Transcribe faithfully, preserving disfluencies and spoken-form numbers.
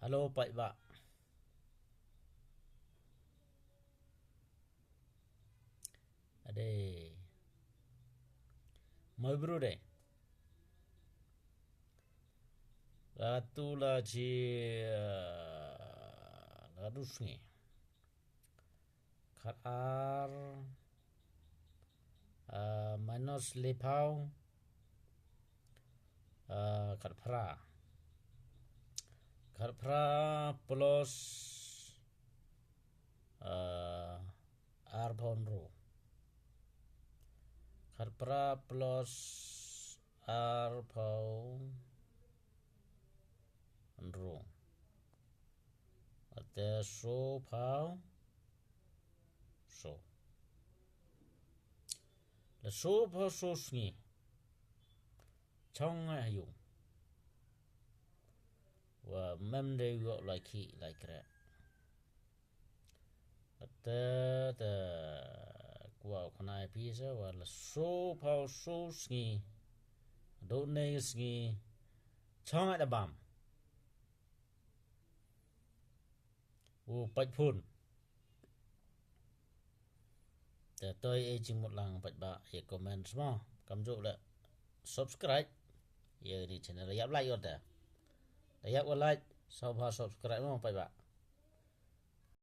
Hello, paidbah. Ade. Moi bru de. Latu la chi, eh, latu sngi. Khat ar, eh, minus liphaw, eh, khat phra. Khat phra plus, eh, arphaw hynru. Khat phra plus arphaw hynru. Ate sophaw so. La sophaw so sngi. Chong nga ha yung. Wa mem de yok lai ki lai kre. Ate te kwa khna pisa wa la sophaw so sngi. Do ne sngi. Chong nga da bam. U pait phun. Te toi e jingmut lang paidbah, ye comment mo. Kam ju le subscribe. Ye ni channel yap like yote. Te yap wa like, sophaw subscribe mo paidbah.